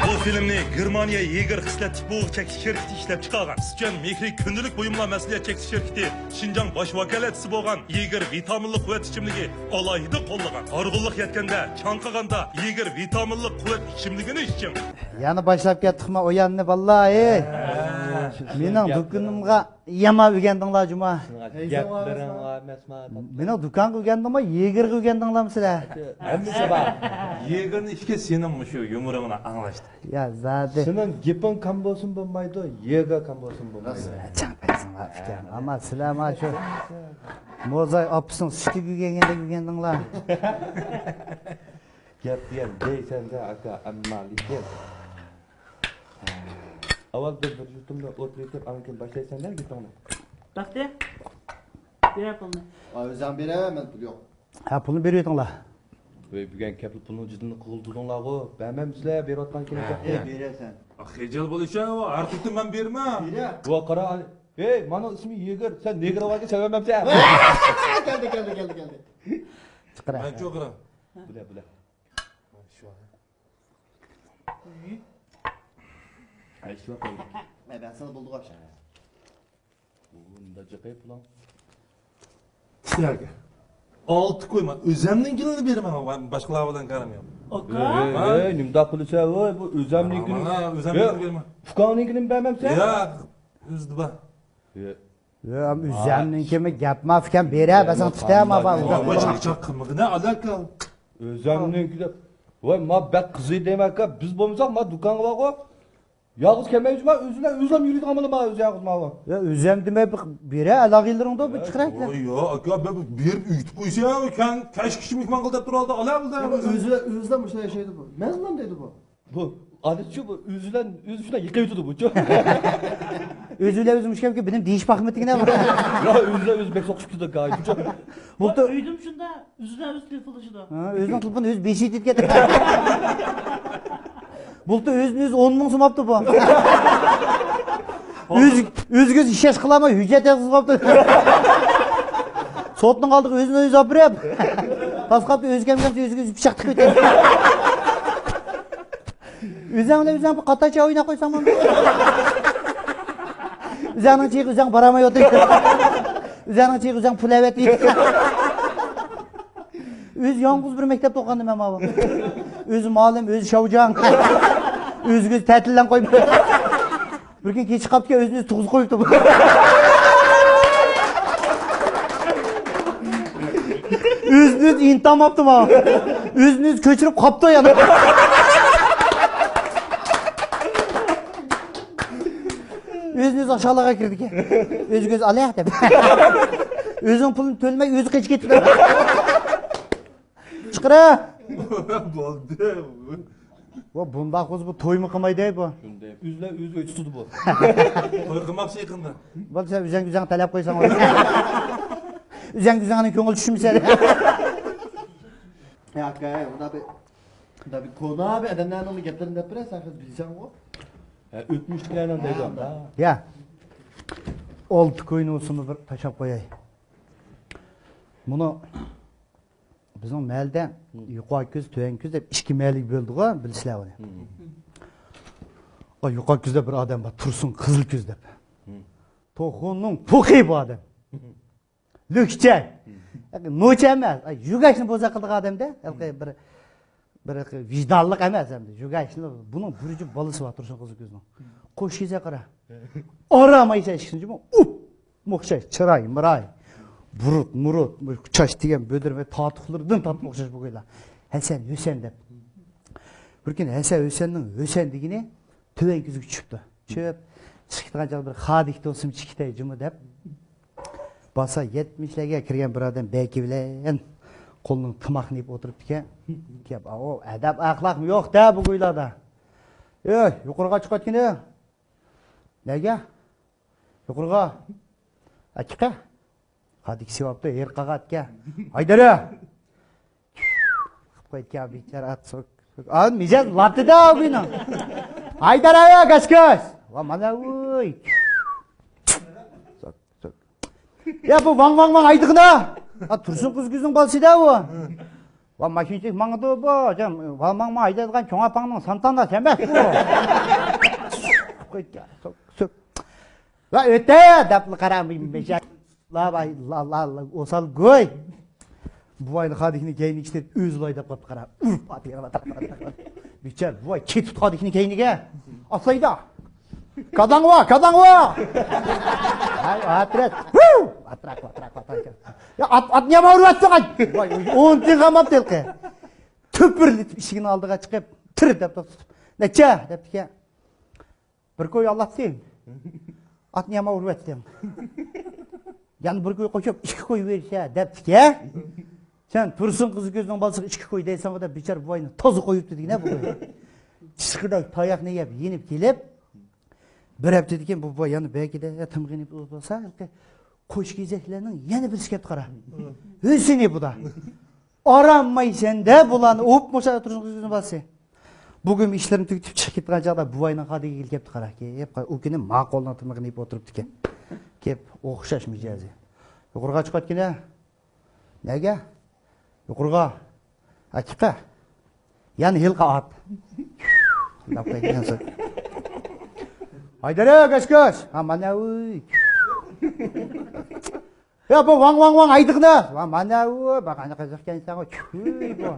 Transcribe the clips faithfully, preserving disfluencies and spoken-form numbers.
بۇ فىلىمنى گېرمانىيە يېگېر خىسلەت تىپولوگىيە چەكلىك شىركىتى ئىشلەپ چىقارغان. ئىسچان مېھرى كۈندىلىك بۇيۇملار مەسئۇلىيەت چەكلىك شىركىتى شىنجاڭ باش ۋاكالەتچىسى بولغان يېگېر ۋىتامىنلىق قۇۋۋەت ئىچىملىكى ئالاھىدە قوللىغان. ھارغىنلىق يەتكەندە، چاڭقىغاندا يېگېر ۋىتامىنلىق قۇۋۋەت ئىچىملىكىنى ئىچىڭ. يەنە باشلاپ كەتتۇقما ئويۇننى، باللا، ھەي. ھە. مېنىڭ دۇكىنىمغا يامان ئۆگەندىڭلار جۇما. سېنىڭ گەپلىرىڭ ئەمەسما. مېنىڭ دۇكانغا ئۆگەندىڭمۇ، يېگېرغا ئۆگەندىڭلارمۇ سىلەر؟ ھەممىسى بار. يېگېرنى ئىچكەچ سېنىڭ مۇشۇ يۇمۇرۇڭنى ئاڭلاشتىم. يا زادى. سېنىڭ گېپىڭ كام بولسۇن بولمايدۇ، يېگېر كام بولسۇن بولمايدۇ. چاڭ پەيزىڭلار ئىكەن. ئەمما سىلەر مانا شۇ موزاي ئاپىسىنىڭ سۈتىگە ئۆگەنگەندەك ئۆگەندىڭلار. گەپ دېگەن دەيسەن-دە، ئاكا، ئەمما لېكىن. ئاۋۋال بىر، بىر يۇتۇمدا ئوت ئېتىپ، ئاندىن كېيىن باشلايسەن-دە گېپىڭنى. بەختىيار، بېرە پۇلنى. ئا، ئۆزۈڭ بېرە، مەن پۇل يوق. ھە، پۇلنى بېرىۋېتىڭلار. ۋەي، بۈگۈن كەپىل پۇلنىڭ جىدىلىنى قىلدۇردۇڭلارغۇ. بەرمەمسىلەر بېرىۋاتقان كېلىنچەكنى. ئەي، بېرەرسەن. خىجىل بولۇشۇڭ، ھەر قېتىم مەن بېرىمەن. بېرە. ۋا قارا، ھەي، مانا ئىسمى يېگېر، سەن نېگىر باركەن سەۋەنمەمسەن. كەلدى، كەلدى، كەلدى، كەلدى. چىقىرە. مەن چوقۇرا. بىلە، بىلە. شۇ. ھەي، شۇ. مەن بەرسىڭىز بولدىغۇ ئاشۇ. بۇ نېمە جىقى پۇلاڭ؟ سىلەرگە ئالتە كوي، مەن ئۆزەمنىڭكىنى بېرىمەن، باشقىلار بىلەن كارىم يوق. ئاكا. ھەي، ھەي، نېمىنداق قىلىسەن، ۋاي، بۇ ئۆزەمنىڭكىنى. مانا ئۆزەمنىڭكىنى بېرىمەن. ئۇكاڭنىڭكىنى بەرمەمسەن؟ ياق، ئۆزىدە بار. ھەي. يا، ئۆزەمنىڭكىمۇ گەپ ماپىكەن، بېرە بەرسەڭ تۇتە ما بار. ۋاي، چاقچاق قىلمىغىنە، ئالاكا. ئۆزەمنىڭكى دەپ. ۋاي، ما بەك قىزى دەيمەن ئاكا، بىز بولمىساق ما دۇكانغا بارغۇ. يالغۇز كەلمەيمىز ما، ئۆزىلا، ئۆزىلا يۈرىدىغان بالا ما، ئۆزى يالغۇز ما. يا ئۆزەم دېمەي، بىر بېرە ئالاغىلىرىڭدۇ، بىر چىقىرەك. ۋاي، يا ئاكا، بىر بېرىپ ئۆگىتىپ قويسا، كەچ كىچىك مېھمان قىل دەپ تۇرالدى، ئالا بىلدە. ئۆزىلا، ئۆزىلا مۇشۇنداق ياشايدۇ بۇ. مەن زۇلۇم دەيدۇ بۇ. بۇ ئادەتچۇ بۇ ئۆزى بىلەن ئۆزى شۇنداق يىقىۋېتىدۇ بۇچۇ. ئۆزى بىلەن ئۆزى مۇشۇ گەپكە بىنىم دېيىش باقمىدىكىنە بۇ. يا ئۆزى بىلەن ئۆزى بەك سوقۇشۇپ كېتىدۇ گايىچۇ. بۇلتۇر ئۆيدىمۇ شۇنداق ئۆزى بىلەن ئۆزى تېلېفونلىشىدۇ. ھە، ئۆزىنىڭ تېلېفونى ئۆزى بېشى يېتىپ كەتتى. بۇلتۇر ئۆزىنى ئۆزى ئون مىڭ سوماپتۇ بۇ. ئۆزى، ئۆزىگە ئۆزى ئىشەش قىلالماي ھۆججەت يازغۇزۇپ قاپتۇ. سوتنىڭ ئالدىغا ئۆزىنى ئۆزى ئاپىرىپ، تاسقاپتۇ، ئۆزى كەلمىگەنسېرى ئۆزىگە ئۆزى پىچاق تىقىۋېتىدۇ. ئۆزۈڭ بىلەن ئۆزۈڭ بىر قاتارچە ئويناپ قويساڭ بولمامدۇ؟ ئۆزۈڭنىڭ چېيىغا ئۆزۈڭ بارالماي ئولتۇر. ئۆزۈڭنىڭ چېيىغا ئۆزۈڭ پۇل ئەۋەت. ئۆزى يالغۇز بىر مەكتەپتە ئوقۇغاندا مەن ماۋۇ. ئۆزى مۇئەللىم، ئۆزى شاۋجاڭ. ئۆزىگە ئۆزى تەتىللەن قويماي. بىر كۈنى كېچىكىپ قاپتىكەن، ئۆزىنى ئۆزى تۇغۇزغا قويۇپتۇ. ئۆزىنى ئۆزى ئىنتىھام ئاپتۇ ماڭا. ئۆزىنى ئۆزى كۆچۈرۈپ قاپتۇ يەنە. ئۆزىنى ئۆزى ئاشخانىلارغا كىرىدىكەن. ئۆزىگە ئۆزى ئالەي دەپ. ئۆزىنىڭ پۇلىنى تۆلىمەي ئۆزى قېچىپ كېتىپتۇ. چىقىرە! بولدى. ۋا بۇنداق بولسا بۇ تويمۇ قىلمايدۇ بۇ. شۇنداق. ئۆزلەر ئۆزى ئۆي تۇتىدۇ بۇ. توي قىلماقچى يېقىندا. بولسا سەن ئۆزۈڭ ئۆزۈڭ تەلەپ قويساڭ بولىدۇ. ئۆزۈڭ ئۆزۈڭنىڭ كۆڭلى چۈشمىسە. يا ئاكا، ئۇنداق بىر، ئۇنداق بىر كونا بىر ئادەملەرنىڭ گەپلىرىنى دەپ بېرە، سەن خېلى بىلىسەنغۇ. ھە، ئۆتمۈشتىكىلەرنىڭ دەيدۇ. ھە، ئۇنداق. يا. ئالتە كوينى بولسىمۇ بىر تاشلاپ قوياي. مۇنۇ بىزنىڭ مەھەللىدە يۇقىرى كۆز، تۆۋەن كۆز دەپ ئىككى مەھەللىگە بۆلدىغۇ، بىلىسىلەر ئۇنى. ئا، يۇقىرى كۆزدە بىر ئادەم بار، تۇرسۇن قىزىل كۆز دەپ. توخۇنىڭ پوخى بۇ ئادەم. لۆكچە. نوچە ئەمەس، ئا، يۆگەشنى بوزەك قىلىدىغان ئادەمدە. ھېلىقى بىر، بىر ۋىجدانلىق ئەمەس ئەمدى. يۆگەشنى، بۇنىڭ بىر جۈپ بالىسى بار، تۇرسۇن قىزىل كۆزنىڭ. قوشىسا قارا. ئارام ئايسا ئىككىنچى بۇ. ئۇپ! ئوخشاش، چىراي، مىراي، بۇرۇت، مۇرۇت، چاچ دېگەن بۆدۈر ۋە تاتۇقلىرىدىن تارتىپ ئوخشاش بۇ گويلا. ھەسەن، ھۈسەن دەپ. بىر كۈنى ھەسەن، ھۈسەننىڭ ھۈسەن دېگىنى تۆۋەن كۆزگە چۈشۈپتۇ. چۈشۈپ، چىقىپ كېتىدىغان چاغدا بىر خادىكتە بولسىمۇ چىقىپ كېتەي جۇمۇ دەپ. بارسا يەتمىشلەرگە كىرگەن بىر ئادەم بەكى بىلەن قولىنىڭ تىماقنى يېپىپ ئولتۇرۇپتىكەن. كېلىپ، ئاۋۇ، ئەدەپ ئەخلاقمۇ يوق-دە بۇ گويلاردا. ئۆي، يۇقىرىغا چىقىۋەتكىنە. نەگە؟ يۇقىرىغا. ئەكىقە. قادىكى سېۋەپتۇ، ھېرىققا قاتكەن. ھايدار! قىلىپ قويدىكەن بىچارە ئات سوك. ئا، مىجەز لاتىدا بۇنىڭ. ھايدار ئايا، گاچكاچ! ۋا مانا ئۇي! سوك، سوك. يا، بۇ ۋاڭ، ۋاڭ، ۋاڭ ھايدىغىنا! ئا، تۇرسۇن قىزكۆزنىڭ بالىسى-دە ئۇ. ۋا ماشىنىچى ماڭىدۇ بۇ، جان، ۋا ماڭ، ماڭ ھايدايدىغان چوڭ ئاپاڭنىڭ سانتاندا ئەمەس بۇ. سوك، سوك. ۋا ئۆتە دەپلا قارا، مىجەز. لا، لا، لا، لا، ئوسال گۇي. بوۋاينى خادىكىنىڭ كەينىگە ئىشلىتىپ، ئۆزى لاي دەپ قاپتۇ، قارا. ئۇرۇپ ئاتىغا. بىچار بوۋاي كېتىپتۇ خادىكىنىڭ كەينىگە. ئاتلايدا. كاداڭ ۋا، كاداڭ ۋا! ھەي، ئاترەت. ۋۇ! ئاتراق، ئاتراق، ئاتراق. يا، ئات، ئات نېمە ئۇرۇۋەتتىڭ، ئات؟ ۋاي، ئون تىيىن قالماپتۇ ھېلىقى. تۈپۈرلىتىپ ئىشىكنىڭ ئالدىغا چىقىپ، تىر دەپ توختىتىپ. نەچچە؟ دەپتىكەن. بىر كوي ئالاتتىم. ئاتنى يامان ئۇرۇۋەتتىم. يەنە بىر كوي قوشۇپ، ئىككى كوي بېرىشە دەپتىكەن. سەن تۇرسۇن قىزكۆزنىڭ بالىسىغا ئىككى كوي دەيسەن دەپ، بىچارە بوۋاينى تازا قويۇپتۇ دېگىنە بۇ كوي. چىشقىدەك تاياقنى يەپ، يېنىپ كېلىپ، بىر ھەپتىدىن كېيىن بۇ بوۋاي يەنە بەرگىدە تىمغىنىپ بولسا، قوش كېزەكلەرنىڭ يەنە بىرسى كەپتۇ قارا. ھۆسىنى بۇدا. ئارامايسەن-دە بۇلارنى ئۇپ مۇشۇ تۇرسۇن قىزكۆزنىڭ بالىسى. بۈگۈن ئىشلىرىنى تۈگىتىپ چىقىپ كەتكەن چاغدا بۇۋاينىڭ خادىكى كېلىپ كەپتۇ قارا. كېلىپ، ئۇ كۈنى ما قولنىڭ تىمىقىنى يېپىپ ئولتۇرۇپتىكەن. كېلىپ، ئوخشاش مىجەزى. يۇقىرىغا چىقىۋەتكىنە. نەگە؟ يۇقىرىغا. ھە، چىقە. يەنە ھېلىقى ئات. ھايدار، كۆچ، كۆچ. ھا، مانا ئۇي. يا، بۇ ۋاڭ، ۋاڭ، ۋاڭ ھايدىغىنى. ۋا، مانا ئۇ، بۇ قانداق قىزىقكەنسەن، ئۇ، چۈي، بۇ.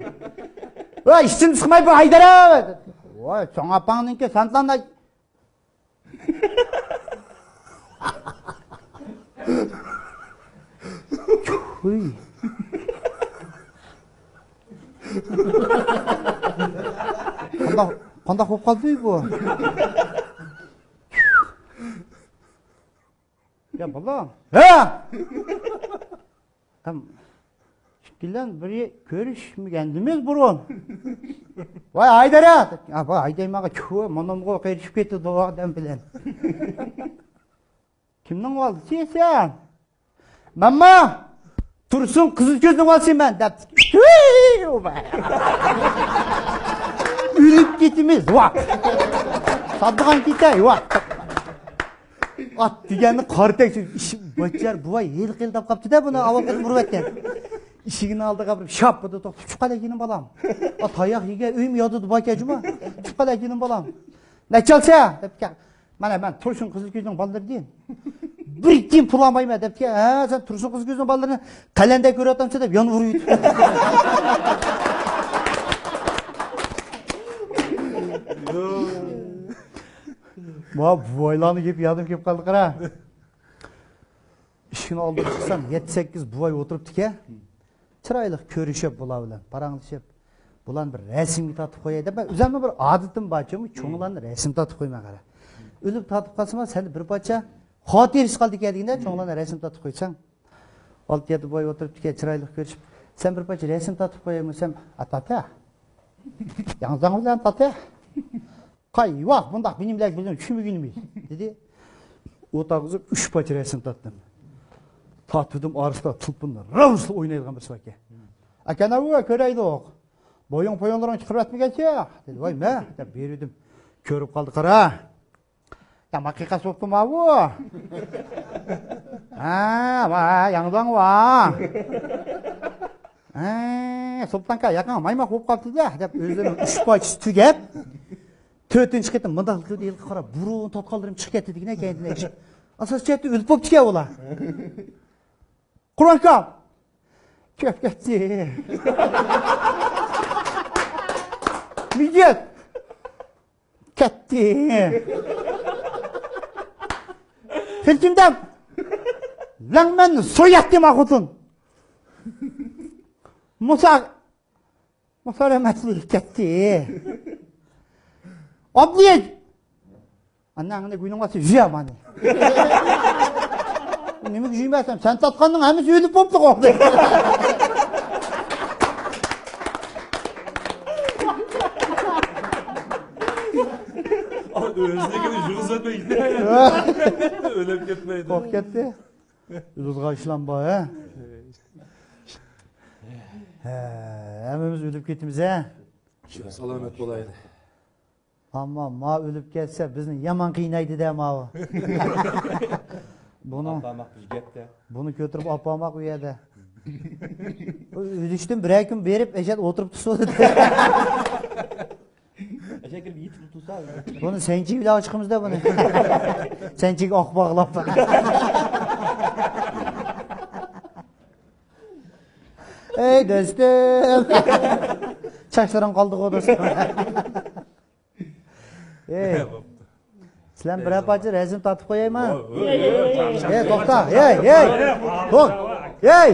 ۋا، ئىشتىن چىقماي بۇ ھايدار. ۋا، چوڭ ئاپاڭنىڭكى سانتاندا. چۈي. قانداق، قانداق بولۇپ قالدى بۇ؟ يا بالام. ھە! ھەم ئىككىلەن بىر كۆرۈشمىگەنمىز بۇرۇن. ۋاي ھايدار! ھە، ۋاي ھايدايماغا چۇ، مۇنۇمغۇ قېرىشىپ كېتىدۇ ئادەم بىلەن. كىمنىڭ بالىسى سەن؟ مەنما تۇرسۇن قىزىل كۆزنىڭ بالىسى مەن دەپ. ئۆلۈپ كېتىمىز، ۋاق. سادىغان كېتەي، ۋاق. ئات دېگەننى قارا تەكشۈرۈپ، ئىشىك بۇچار بوۋاي ھېلىقى ھېلىداپ قاپتۇ-دە، بۇنى ئاۋۋال قېتىم ئۇرۇۋەتكەن. ئىشىكىنى ئالدىغا بېرىپ، شاپپىدە توختاپ، چىققىلى كېلىن بالام. ئا، تاياق يېگەن ئۆيمۇ يادىدا باركەن جۇما. چىققىلى كېلىن بالام. نەچچە ئالسا؟ دەپتىكەن. مانا مەن تۇرسۇن قىزىل كۆزنىڭ بالىلىرى دېدىم. بىر تىيىن پۇل ئالمايمەن دەپتىكەن. ھە، سەن تۇرسۇن قىزىل كۆزنىڭ بالىلىرىنى قەلەندەر كۆرۈۋاتامسەن دەپ يەنە ئۇرۇۋېتىپتۇ. ما بوۋايلارنىڭ گېپى يادىم كېلىپ قالدى قارا. ئىشىكنىڭ ئالدىغا چىقسام، يەتتە-سەككىز بوۋاي ئولتۇرۇپتىكەن. چىرايلىق كۆرۈشۈپ، بۇلار بىلەن پاراڭلىشىپ، بۇلارنى بىر رەسىمگە تارتىپ قوياي دەپ، مەن ئۆزۈمنىڭ بىر ئادىتىم بار، چوڭلارنى رەسىم تارتىپ قويىمەن قارا. ئۆلۈپ تارتىپ قالسىمۇ، سەندە بىر پارچە خاتىرىسى قالىدىكەن دېگىنە، چوڭلارنى رەسىم تارتىپ قويساڭ. ئالتە-يەتتە بوۋاي ئولتۇرۇپتىكەن، چىرايلىق كۆرۈشۈپ، سەن بىر پارچە رەسىم تارتىپ قوياي دېسەم، ئا، تارتە. ياڭزاڭ بىلەن تارتە. قاي، ۋاھ، بۇنداق بىنىملەر بىزنىڭ چۈشىمىگىنىمىز، دېدى. ئولتۇرغۇزۇپ ئۈچ پارچە رەسىم تارتتىم. تارتىۋىدىم، ئارىسىدا تۇلپۇن راۋۇسلا ئوينايدىغان بىرسى باركەن. ئاكا، نەۋۇ، كۆرەيلۇق. بويۇڭ پويۇڭلىرىڭ چىقىرىۋەتمىگەنچە، دېدى. ۋاي، مە، دەپ بېرىۋىدىم. كۆرۈپ قالدى، قارا. يا، ماقىقا سوپتۇما بۇ؟ ھە، ۋا، ياڭزاڭ ۋا. ھە، سوپتانكا، ياقاڭ مايماق بولۇپ قاپتۇ-دە، دەپ ئۆزلىرىنىڭ ئۈچ پارچىسى تۈگەپ، تۆتىنچى قېتىم مۇنداق قىلدى، ھېلىقى قارا، بۇرۇن تارتقانلىرىم چىقىپ كەتتى دېگىنە كەينىدىن ئەگىشىپ. ئاساس جەھەتتە ئۆلۈپ بوپتىكەن ئۇلار. قۇرانكا! كۆپ كەتتى. مىجەت! كەتتى. فىلچىمدەم لەڭمەن سوياتتى ما خوتۇن. مۇسا، مۇسا رەھمەتلىك كەتتى. ئابلىج! ئانا، ئانا، گۈنۈڭ بارسا، يۇيە مانى. نېمىگە يۇيمەيسەن؟ سەن تارتقاننىڭ ھەممىسى ئۆلۈپ بوپتۇ قوقدى. ئۆزىنىڭكىنى يۇغۇزۇۋەتمەي ئۆلۈپ كەتمەيدۇ. قورقۇپ كەتتى. ئۆزىغا ئىشلام بار، ھە؟ ھە، ھەممىمىز ئۆلۈپ كېتىمىز ھە. سالامەت بولايلى. ئەمما ما ئۆلۈپ كەتسە بىزنى يامان قىينايدۇ دە ماۋۇ. بۇنى ئاپارماق بىز گەپتە. بۇنى كۆتۈرۈپ ئاپارماق ئۇ يەردە. ئۆلۈشتىن بىرەر كۈن بېرىپ ئەشەت ئولتۇرۇپ تۇرسۇن. ئەشەت كىرىپ يېتىپ تۇرسا. بۇنى سەنچى بىلەن چىقىمىز دە بۇنى. سەنچىگە ئاق باغلاپ. ئەي دوستۇم. چاچلىرىڭ قالدىغۇ دوستۇم. ئەي. سىلەر بىرەر پارچە رەسىم تارتىپ قويايمۇ؟ ئەي توختا. ئەي ئەي. توخ. ئەي.